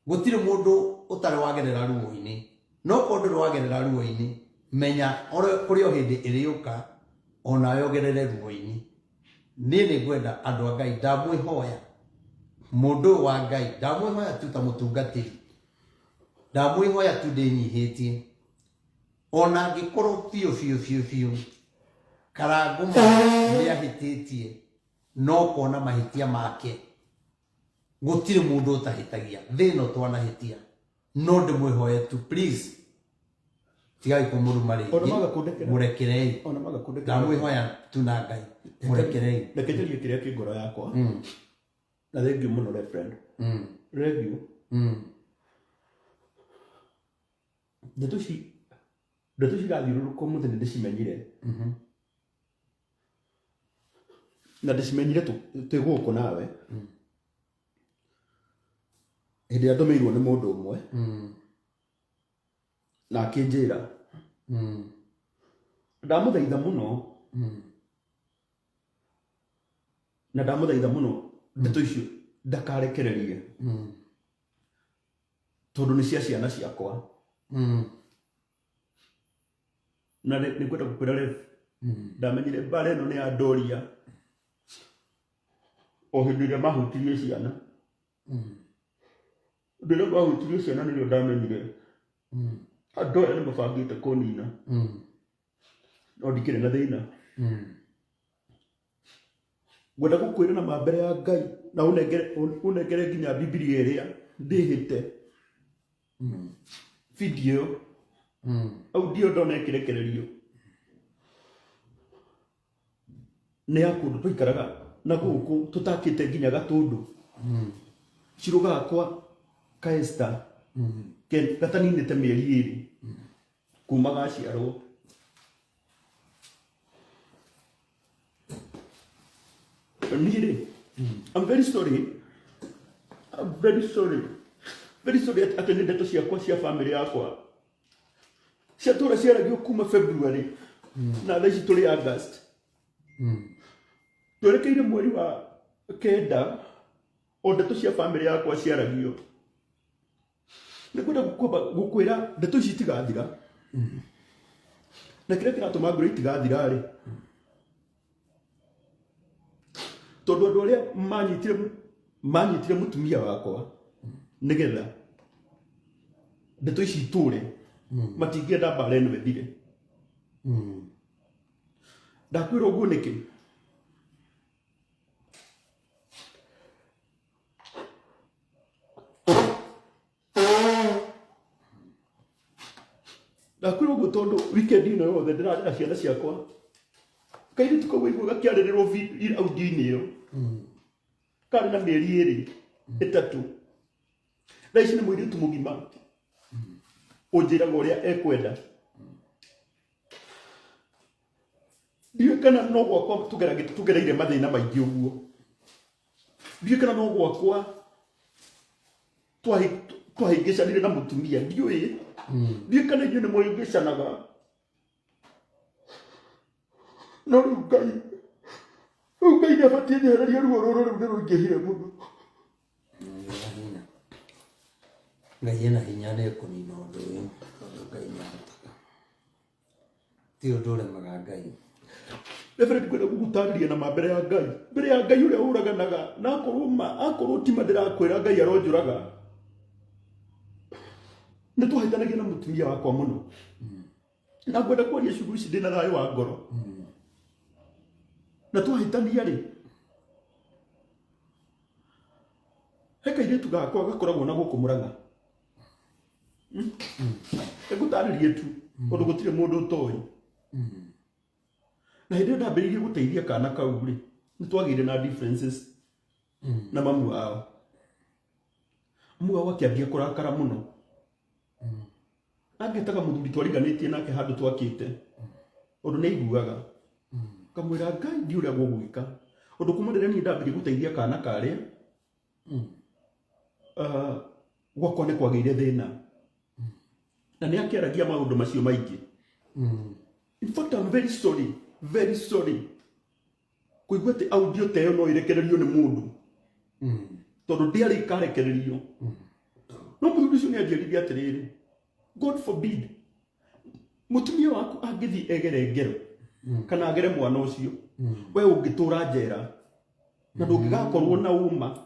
Gũtirĩ mũndũ ũtarĩ wagerera ruo-inĩ. No korwo ndũrĩ wagerera ruo-inĩ, menya kũrĩ o hĩndĩ ĩrĩũka onawe ũgerere ruo-inĩ. Niĩ nĩ ngwenda andũ a Ngai, ndamwĩhoya mũndũ ũyũ wa Ngai, ndamwĩhoya tu ta mũtungatĩri, ndamwĩhoya tu ndĩnyihĩtie, ona angĩkorwo biũ biũ biũ biũ Karangũ nĩ ahĩtĩtie, no kona mahĩtia make. Gũtirĩ mũndũ ũtahĩtagia thĩ ĩno, twanahĩtia, no ndĩmwĩhoye tu, please, tigai kũmũruma Ona rĩngĩ. maga kũndekera. Mũrekerei. Ona maga kũndekera. Ndamwĩhoya tu na Ngai, mũrekerei. Reke njarie kĩrĩa kĩ ngoro yakwa. Na thengiũ mũno, reverend. Thengiũ. Ndeto ici irathiũrũrũka ũmũthĩ nĩ ndĩcimenyire. Na ndĩcimenyire twĩ gũkũ nawe. Hĩndĩ ĩrĩa ndũmĩirwo nĩ mũndũ ũmwe na akĩnjĩra ndamũthaitha mũno na ndamũthaitha mũno ndeto icio ndakarekererie tondũ nĩ cia ciana ciakwa. Na nĩ ngwenda gũkwĩra rĩu ndamenyire mbara ĩno nĩ ya ndoria o hĩndĩ ĩrĩa mahutirie ciana. Hĩndĩ ĩrĩa mahutirie ciana nĩrĩo ndamenyire andũ aya nĩ mabangĩte kũnina. No ndikĩrĩ na thĩna. Ngwenda gũkwĩra na ma mbere ya Ngai na ũnengere nginya Bibilia ĩrĩa ndĩhĩte video ĩyo audio ndona ĩkĩrekererio nĩ ya kũndũ twaikaraga na gũkũ tũtakĩte nginya gatũndũ cirũ gakwa ka Esther gataninĩte mĩeri 2 kuma gaciarwo. Niĩ rĩ, I'm very sorry, I'm very sorry, very sorry atĩ nĩ ndeto ciakwa cia family yakwa ciatũra ciaragio kuma February na thaa ici tũrĩ August, twerekeire mweri wa 9, o ndeto cia family yakwa ciaragio. Nĩ kwenda kwamba gũkwĩra ndeto ici itigathira, na kĩrĩa kĩratũma ngwĩre itigathira rĩ, tondũ andũ arĩa manyitire mũtumia wakwa nĩgetha ndeto ici itũre matingĩenda mbara ĩno ĩthire. Ndakwĩra ũguo nĩkĩ? Ndakwĩra ũguo tondũ weekend ĩno yothe ndĩrarĩ na ciana ciakwa. Kairĩtu kau waigua gakĩarĩrĩrwo audio-inĩ ĩyo karĩ na mĩeri 2 3, thaa ici nĩ mũirĩtu mũgima ũnjĩraga ũrĩa ekwenda. Ndiũĩ kana no gwakwa tũgereire mathĩna maingĩ ũguo. Ndiũĩ kana no gwakwa twahĩngĩcanire na mũtumia. Ndiũĩ kana inyuĩ nĩ mũhĩngĩcanaga, no rĩu Ngai nĩ abatiĩ nyehererie ruo rũrũ. Rĩu nĩ rũingĩhire mũno. Ngai ena hinya, nĩ ekũnina ũndũ ũyũ tondũ Ngai nĩ ahotaga. Ti ũndũ ũremaga Ngai. Reverend, ngwenda gũgũtarĩria na ma mbere ya Ngai, mbere ya Ngai ũrĩa ũraganaga, na akorwo ma akorwo ti ma ndĩrakwĩra, Ngai aronjũraga. Nĩ twahĩtanagia na mũtumia wakwa mũno, na ngwenda kwaria ciugo ici ndĩna thayũ wa ngoro. Na twahĩtania rĩ, he kairĩtu gakwa gakoragwo na gũkũ Mũrang'a. Ngũtarĩrie tu tondũ gũtirĩ mũndũ ũtoĩ. Na hĩndĩ ĩyo ndambĩrĩirie gũteithia kana kau rĩ, nĩ twagĩire na differences na mamu wao. Mamu wao akĩambia kũrakara mũno, angĩtaga mũthuri twariganĩtie nake handũ twakĩte ũndũ nĩ aiguaga kamwĩra Ngai ndi ũrĩa gũgwĩka ũndũ. Kuma rĩrĩa niĩ ndambĩrĩirie gũteithia kana karĩa, gwakwa nĩ kwagĩire thĩna na nĩ akĩaragia maũndũ macio maingĩ. In fact, I'm very sorry, very sorry kũigua atĩ audio ta ĩyo no ĩrekererio nĩ mũndũ, tondũ ndĩarĩ ikarekererio. No mũthuri ũcio nĩ anjĩrire atĩrĩrĩ, God forbid, mũtumia waku angĩthiĩ egere ngero kana agere mwana ũcio, we ũngĩtũra njera na ndũngĩgakorwo na ũma,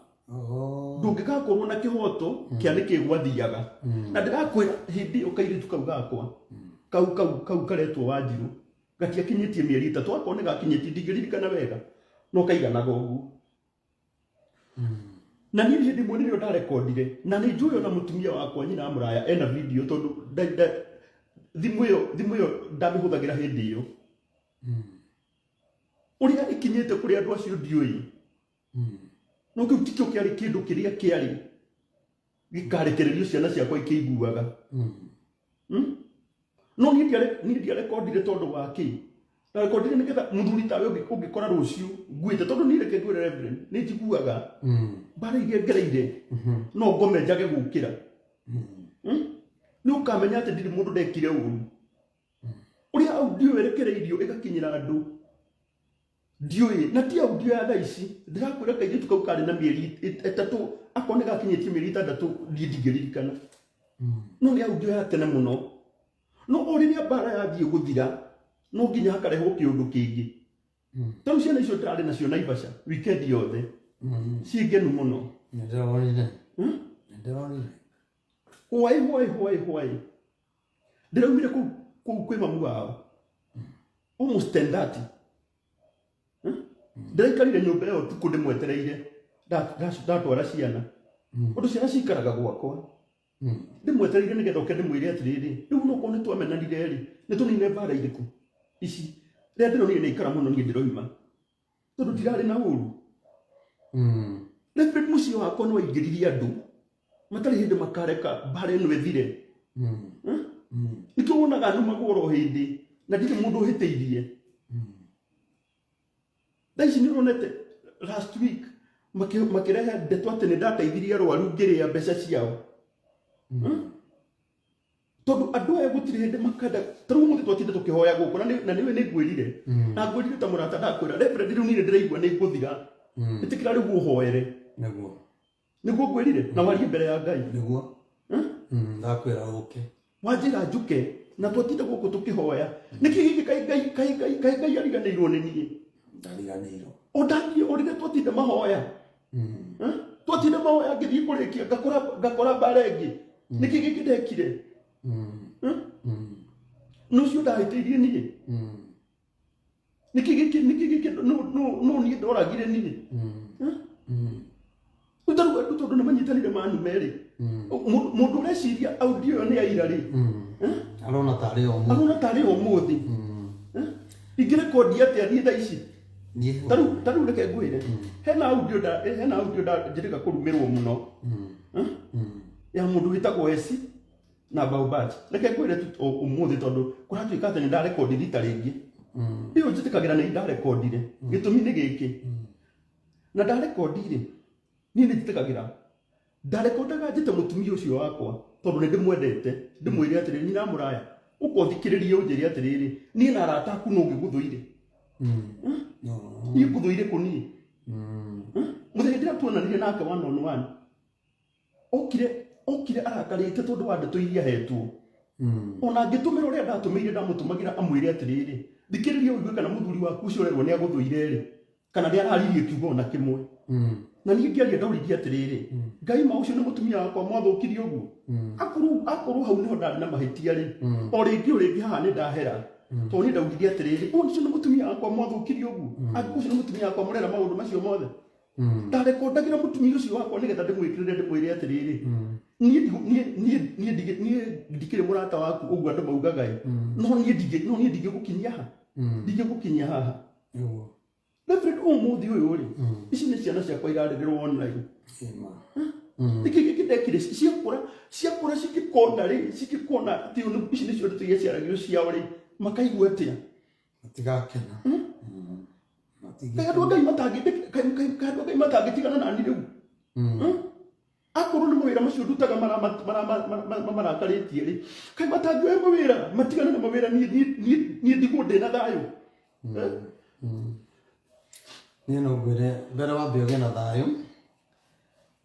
ndũngĩgakorwo na kĩhoto kĩa nĩkĩ gwathiaga. Na ndĩrakwĩra, hĩndĩ ĩyo kairĩtu kau gakwa kau kau kau karetwo Wanjirũ gatiakinyĩtie mĩeri 3, akorwo nĩ gakinyĩtie ndingĩririkana wega, no kaiganaga ũguo. Na niĩ hĩndĩ ĩmwe nĩrĩo ndarekondire, na nĩ njũĩ ona mũtumia wakwa nyina mũraya ena video, tondũ thimũ ĩyo ndamĩhũthagĩra hĩndĩ ĩyo. Ũrĩa ĩkinyĩte kũrĩ andũ acio ndiũĩ, no kĩu tikĩo kĩarĩ kĩndũ kĩrĩa kĩarĩ gĩkarekererio ciana ciakwa ikĩiguaga. No niĩ ndiarekondire tondũ wa kĩ? Ndarekondire nĩgetha mũthuri tawe ũngĩkora rũciũ nguĩte, tondũ niĩ, reke ngwĩre Reverend, nĩ njiguaga mbara iria ngereire, no ngome njage gũkĩra. Nĩ ũkamenya atĩ ndirĩ mũndũ ndekire ũru. Ũrĩa audio ĩrekereirio ĩgakinyĩra andũ ndiũĩ, na ti audio ya thaa ici. Ndĩrakwĩra kairĩtu kau karĩ na mĩeri 3, akorwo nĩ gakinyĩtie mĩeri 6, niĩ ndingĩririkana, no nĩ audio ya tene mũno. No o rĩrĩa mbara yathiĩ gũthira, no nginya hakarehwo kĩũndũ kĩngĩ. Ta rĩu ciana icio ndĩrarĩ nacio Naivasha weekend yothe ciĩ ngenu mũno. Nĩndĩronire. Hmm? Nĩndĩronire. Hwaĩ hwaĩ hwaĩ hwaĩ ndĩraumire kũu kwĩ mamu wao almost 10:30. Ndĩraikarire nyũmba ĩyo ũtukũ ndĩmwetereire. Ndatwara ciana, ũndũ ciana cikaraga gwakwa, ndĩmwetereire nĩgetha oke ndĩmwĩre atĩrĩrĩ, rĩu no korwo nĩ twamenanire rĩ, nĩ tũnine mbara irĩkũ ici. Rĩrĩa ndĩronire nĩ ikara mũno, niĩ ndĩroima tondũ ndirarĩ na ũru. Reverend, mũciĩ wakwa nĩ waingĩririe andũ matarĩ hĩndĩ makareka mbara ĩno ĩthire. Nĩkĩo wonaga numagwo oro hĩndĩ na ndirĩ mũndũ ũhĩtĩirie. Thaa ici nĩ ũronete last week makĩrehe ndeto atĩ nĩ ndateithirie arwaru ngĩrĩa mbeca ciao. Tondũ andũ aya gũtirĩ hĩndĩ makenda. Ta rĩu ũmũthĩ twatinda tũkĩhoya gũkũ, na nĩwe nĩ ngwĩrire, na ngwĩrire ta mũrata, ndakwĩra, Reverend, rĩu niĩ nĩ ndĩraigua nĩ ngũthira, ĩtĩkĩra rĩu ũhoere. Nĩguo. Nĩguo ngwĩrire na warie mbere ya Ngai. Nĩguo. Ndakwĩra ũke. Wanjĩra njuke na twatinda gũkũ tũkĩhoya. Nĩkĩ gĩkĩ? Kaĩ Ngai, kaĩ Ngai, kaĩ Ngai ariganĩirwo nĩ niĩ? Ndariganĩirwo. O ndathiĩ, o rĩrĩa twatinda mahoya. Eh? Twatinda mahoya, ngĩthiĩ kũrĩkia ngakora mbara ĩngĩ. Nĩkĩ gĩkĩ ndekire? Eh? Nũ ũcio ndahĩtĩirie niĩ? Nĩkĩ gĩkĩ? Nĩkĩ gĩkĩ? No niĩ ndoragire niĩ? Eh? Rĩu ta rĩu andũ tondũ nĩ manyitanire manume rĩ, mũndũ ũreciria audio ĩyo nĩ aira rĩ, eh? Arona tarĩ o mũndũ. Arona tarĩ ũmũthĩ. Eh? Ingĩrekondi atĩa niĩ thaa ici? Niĩ. Ta rĩu reke ngwĩre, hena audio nda njĩrĩga kũrumĩrwo mũno. Eh? Ya mũndũ wĩtagwo Esi na Baobab. Reke ngwĩre tu ũmũthĩ, tondũ kũratuĩka atĩ nĩ ndarekondi rita rĩngĩ. Ĩyo njĩtĩkagĩra nĩ ndarekondire, gĩtũmi nĩ gĩkĩ, na ndarekondi rĩ, niĩ nĩ njĩtĩkagĩra ndarekondaga njĩte mũtumia ũcio wakwa tondũ nĩ ndĩmwendete, ndĩmwĩre atĩrĩrĩ, nyina mũraya, ũkothikĩrĩrie ũnjĩre atĩrĩrĩ, niĩ na arata aku no ngĩgũthũire? Niĩ ngũthũire kũ niĩ? Mũthenya ndĩra tuonanire nake one on one, okire arakarĩte tondũ wa ndeto iria hetwo. Ona ngĩtũmĩra ũrĩa ndatũmĩire, ndamũtũmagĩra amwĩre atĩrĩrĩ, thikĩrĩria ũigue kana mũthuri waku ũcio ũrerwo nĩ agũthũire rĩ, kana nĩ araririe kiugo ona kĩmwe. Na niĩ ngĩaria ndauririe atĩrĩrĩ, Ngai ma, ũcio nĩ mũtumia wakwa mwathũkirie ũguo? Akorwo hau nĩho ndarĩ na mahĩtia rĩ, o rĩngĩ haha nĩ ndahera, tondũ niĩ ndaugire atĩrĩrĩ, ũyũ ũcio nĩ mũtumia wakwa mwathũkirie ũguo? Angĩkorwo ũcio nĩ mũtumia wakwa mũrera maũndũ macio mothe, ndarekondagĩra mũtumia ũcio wakwa nĩgetha ndĩmwĩkĩrĩre, ndĩmwĩre atĩrĩrĩ, niĩ ndikĩrĩ mũrata waku ũguo andũ maugaga ĩ, no niĩ ndingĩgũkinyia ha, ndingĩgũkinyia haha. Nĩguo. Reverend, ũmũthĩ ũyũ rĩ, ici nĩ ciana ciakwa irarĩrĩrwo online. Ĩma. Nĩkĩ gĩkĩ ndekire? Ciakũra cingĩkona rĩ, cingĩkona atĩ ici nĩcio ndeto iria ciaragio ciao rĩ, makaigua atĩa? Matigakena. Kaĩ andũ a Ngai kaĩ andũ a Ngai matangĩtigana nani rĩu? Akorwo nĩ mawĩra macio ndutaga marakarĩtie rĩ, kaĩ matangĩoya mawĩra matigane na mawĩra, niĩ ndigwo ndĩna thayũ? Eh? Niĩ no ngwĩre mbere wambe ũgĩe na thayũ.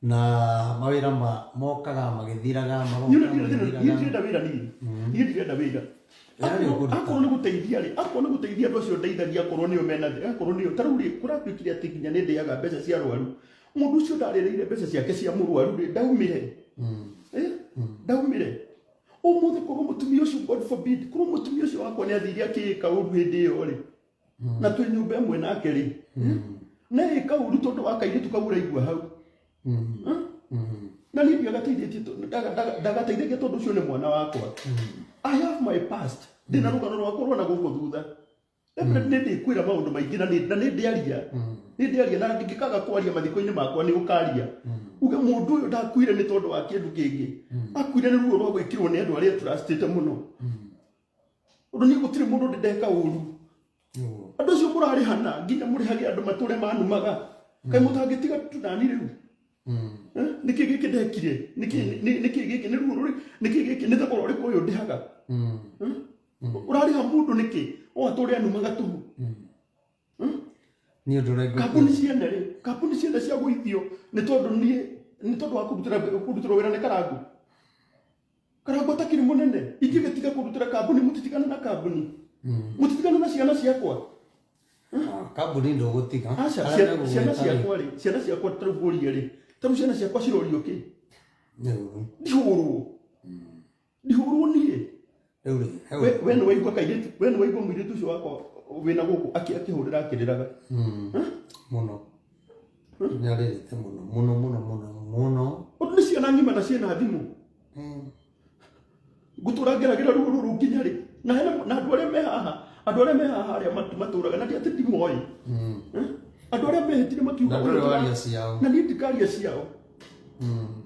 Na mawĩra mokaga magĩthiraga, magoka Niĩ ndirĩ thĩna, niĩ magĩthiraga. ndirenda wĩra niĩ. Niĩ ndirenda wĩra. Wĩra nĩ ũkũruta. Akorwo nĩ gũteithia rĩ, akorwo nĩ gũteithia andũ acio ndeithagia akorwo nĩo mena thĩ, akorwo nĩo ta rĩu rĩ, kũratuĩkire atĩ nginya nĩ ndĩaga mbeca cia arwaru. Mũndũ ũcio ndarĩrĩire mbeca ciake cia mũrwaru rĩ, ndaumire. Eh? Ndaumire. Ũmũthĩ korwo mũtumia ũcio, God forbid, korwo mũtumia ũcio wakwa nĩ athire akĩĩka ũru hĩndĩ ĩyo rĩ, na twĩ nyũmba ĩmwe nake rĩ, na ĩka ũru tondũ wa kairĩtu kau ũraigua hau. Eh? Na niĩ ndiagateithĩtie ndagateithagia tondũ ũcio nĩ mwana wakwa. I have my past. Ndĩna rũgano rwakwa rwa na gũkũ thutha. Reverend, nĩ ndĩkwĩra maũndũ maingĩ na nĩ ndĩaria. Nĩ ndĩaria na ndingĩkaga kwaria mathiko-inĩ makwa nĩ ũkaria. Uge mũndũ ũyũ ndakuire nĩ tondũ wa kĩndũ kĩngĩ. Akuire nĩ ruo rwa gwĩkĩrwo nĩ andũ arĩa trustĩte mũno. Ũndũ niĩ gũtirĩ mũndũ ndĩ ndeka ũru. Andũ acio mũrarĩhana nginya mũrĩhage andũ matũre manumaga. Kaĩ mũtangĩtiga tunani rĩu? Eh? Nĩkĩ gĩkĩ ndekire? Nĩkĩ nĩkĩ gĩkĩ nĩ ruo rũrĩ? Nĩkĩ gĩkĩ nĩ thogora ũrĩkũ ũyũ ndĩhaga? Eh? Ũrarĩha mũndũ nĩkĩ? O atũre anumaga tũhũ. Nĩ ũndũ ũrĩa Kambuni ciene rĩ, kambuni ciene cia gũithio nĩ tondũ niĩ nĩ tondũ wa kũrutĩra wĩra nĩ Karangũ. Karangũ atakĩrĩ mũnene, ingĩgĩtiga kũrutĩra kambuni mũtitigane na kambuni. Mũtitigane na ciana ciakwa. Kambuni ndũgũtiga. Aca, Arĩa ciana megũgwĩta rĩ, ciakwa rĩ, ciana ciakwa ta rĩu ngũrie rĩ, ta rĩu ciana ciakwa cirorio kĩ? Nĩ ũru. Ndihũrwo. Ndihũrwo niĩ. Rĩu rĩ, he We we nĩ waigua kairĩtu, we nĩ waigua mũirĩtu ũcio wakwa wĩna gũkũ akĩhũrĩra akĩrĩraga. Mũno. Nĩ arĩrĩte mũno mũno mũno mũno mũno. Ũndũ nĩ ciana ng'ima na ciĩna thimũ. Ngũtũra ngeragĩra ruo rũrũ nginya rĩ? Na hena na andũ arĩa me haha, andũ arĩa me haha arĩa matũraga na ti atĩ ndimoĩ. Eh? Andũ arĩa mehĩtire makiuga Na ndũrĩ ũyũ tũra- waria ciao. Na niĩ ndikaria ciao.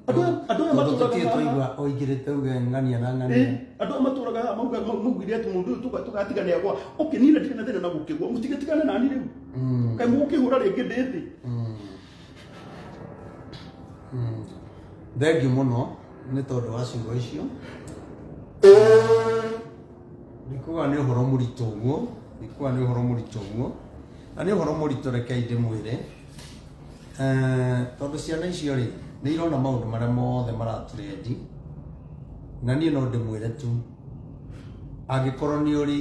Andũ aya Tondũ matũraga tũtirĩ haha. twaigua oigĩrĩte uge ng'ania na ng'ania. Eh, andũ aya matũraga haha maugire atĩ mũndũ ũyũ tũgatigana agwa. Okay, niĩ ndirĩ na thĩna na gũkĩgwa. Mũtigatigane nani rĩu. Kaĩ mũgũkĩhũra rĩngĩ ndĩ thĩ. Thengiũ mũno nĩ tondũ wa ciugo icio. Ndikuga nĩ ũhoro mũritũ ũguo, ndikuga nĩ ũhoro mũritũ ũguo. Na nĩ ũhoro mũritũ rekei ndĩmwĩre. Tondũ ciana icio rĩ, nĩ irona maũndũ marĩa mothe maraturendi. Na niĩ no ndĩmwĩre tu, angĩkorwo nĩ ũrĩ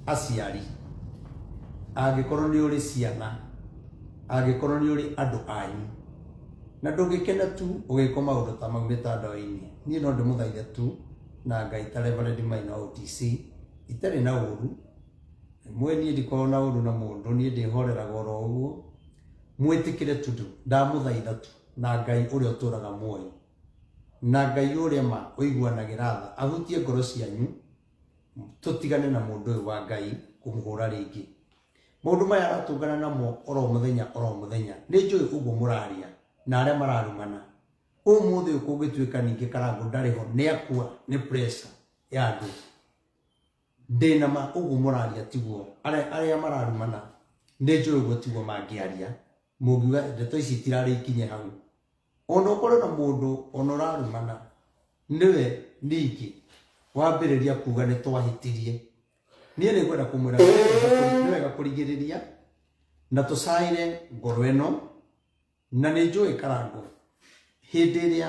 aciari, angĩkorwo nĩ ũrĩ ciana, angĩkorwo nĩ ũrĩ andũ anyu, na ndũngĩkena tu ũgĩkwo maũndũ ta mau mĩtandao-inĩ, niĩ no ndĩmũthaithe tu na Ngai ta Reverend Maina OTC, itarĩ na ũru, rĩmwe niĩ ndikoragwo na ũru na mũndũ, niĩ ndĩhoreraga oro ũguo, mwĩtĩkĩre tu ndamũthaitha tu na Ngai ũrĩa ũtũraga muoyo, na Ngai ũrĩa ma ũiguanagĩra tha, ahutie ngoro cianyu, tũtigane na mũndũ ũyũ wa Ngai kũmũhũra rĩngĩ. Maũndũ maya aratũngana namo oro mũthenya oro mũthenya, nĩ njũĩ ũguo mũraria na arĩa mararumana. Ũmũthĩ ũyũ kũngĩtuĩka ningĩ Karangũ ndarĩ ho, nĩ akua nĩ pressure ya andũ. Ndĩna ma ũguo mũraria tiguo, arĩa mararumana nĩ njũĩ ũguo tiguo mangĩaria. Mũngiuga ndeto ici itirarĩ ikinye hau. Ona ũkorwo na mũndũ ona ũrarumana, nĩwe ningĩ wambĩrĩria kuga nĩ twahĩtirie. Niĩ nĩ ngwenda kũmwĩra nĩ wega kũrigĩrĩria na tũcaĩre ngoro ĩno, na nĩ njũĩ Karangũ hĩndĩ ĩrĩa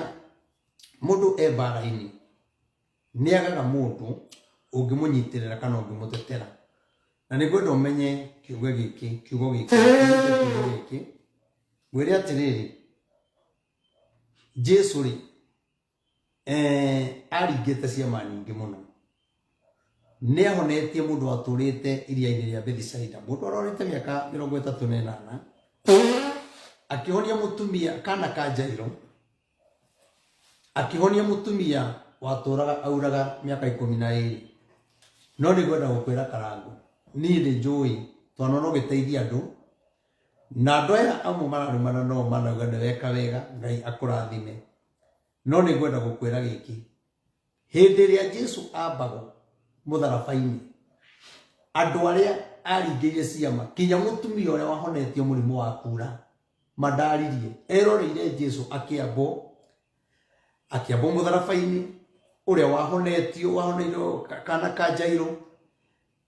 mũndũ e mbara-inĩ nĩ agaga mũndũ ũngĩmũnyitĩrĩra kana ũngĩmũtetera. Na nĩ ngwenda ũmenye kiugo gĩkĩ, kiugo gĩkĩ, kiugo gĩkĩ. Ngwĩre atĩrĩrĩ, Jesu rĩ, aringĩte ciama nyingĩ mũno. Nĩ ahonetie mũndũ watũrĩte iria-inĩ rĩa Bethisaida, mũndũ arorĩte mĩaka mĩrongo ĩtatũ na ĩnana, akĩhonia mũtumia kana ka Jairo, akĩhonia mũtumia watũraga auraga mĩaka 12. No nĩ ngwenda gũkwĩra Karangũ, niĩ nĩ njũĩ twanona ũgĩteithia andũ, na andũ aya amwe mararumana no manauga nĩ weka wega, Ngai akũrathime. No nĩ ngwenda gũkwĩra gĩkĩ, hĩndĩ ĩrĩa Jesu ambagwo mũtharaba-inĩ, andũ arĩa aringĩire ciama, kinya mũtumia ũrĩa wahonetio mũrimũ wa kura, mandaririe, eroreire Jesu akĩambwo mũtharaba-inĩ, ũrĩa wahonetio, wahoneirwo kana ka Jairo,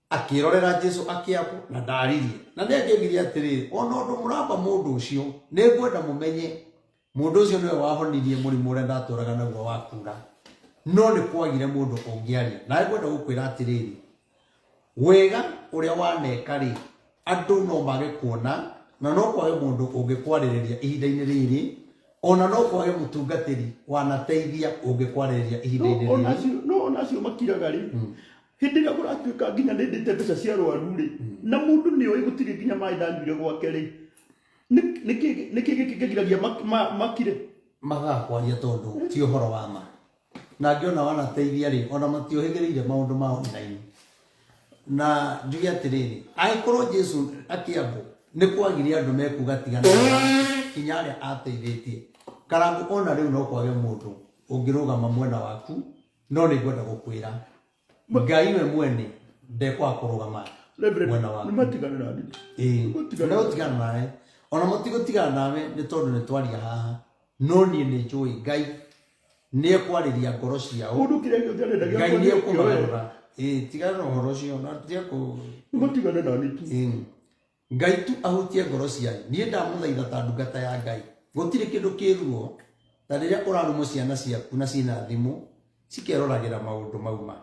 akĩrorera Jesu akĩambwo na ndaririe. Na nĩ angĩoigire atĩrĩrĩ, ona ũndũ mũramba mũndũ ũcio, nĩ ngwenda mũmenye Mũndũ ũcio nĩwe wahonirie mũrimũ ũrĩa ndatũraga naguo wa kura. No nĩ kwagire mũndũ ũngĩaria. Nawe ngwenda gũkwĩra atĩrĩrĩ, wega ũrĩa waneka rĩ, andũ no mage kuona na no kwage mũndũ ũngĩkwarĩrĩria ihinda-inĩ rĩrĩ, ona no kwage mũtungatĩri wanateithia ũngĩkwarĩrĩria ihinda-inĩ No ona rĩrĩ. acio no ona acio makiraga rĩ hĩndĩ ĩrĩa kũratuĩka nginya nĩ ndĩte mbeca cia rwaru rĩ na mũndũ nĩ oĩ gũtirĩ nginya maĩ ndanyuire gwake rĩ nĩkĩ gĩkĩ kĩgiragia makire? Magaga kwaria tondũ ti ũhoro wa ma. Na angĩona wanateithia rĩ, ona matiohĩgĩrĩire maũndũ ma online. Na njuge atĩrĩrĩ, angĩkorwo Jesu akĩambwo nĩ kwagire andũ mekuga tigana kinya arĩa ateithĩtie. Karangũ ona rĩu no kwage mũndũ ũngĩrũgama mwena waku, no nĩ ngwenda gũkwĩra Ngai we mwene ndekwaga kũrũgama Reverend, mwena waku. nĩmatigane na niĩ. Ĩĩ, Nĩmatigane. nĩgũtigana nawe ona matigũtigana nawe nĩ tondũ nĩ twaria haha no niĩ nĩ njũĩ Ngai nĩ ekwarĩria ngoro ciao. Mũndũ kĩrĩa gĩothe arenda Ngai gĩakwa nĩ nĩakĩoe. ekũmagarũra. Ĩĩ, tigana na ũhoro ũcio na tiga kũ Nĩmatigane na niĩ tu. Ĩĩ. Ngai tu ahutie ngoro cianyu. Niĩ ndamũthaitha ta ndungata ya Ngai. Gũtirĩ kĩndũ kĩ ruo ta rĩrĩa ũrarumwo ciana ciaku na ciĩna thimũ cikeroragĩra maũndũ mau ma.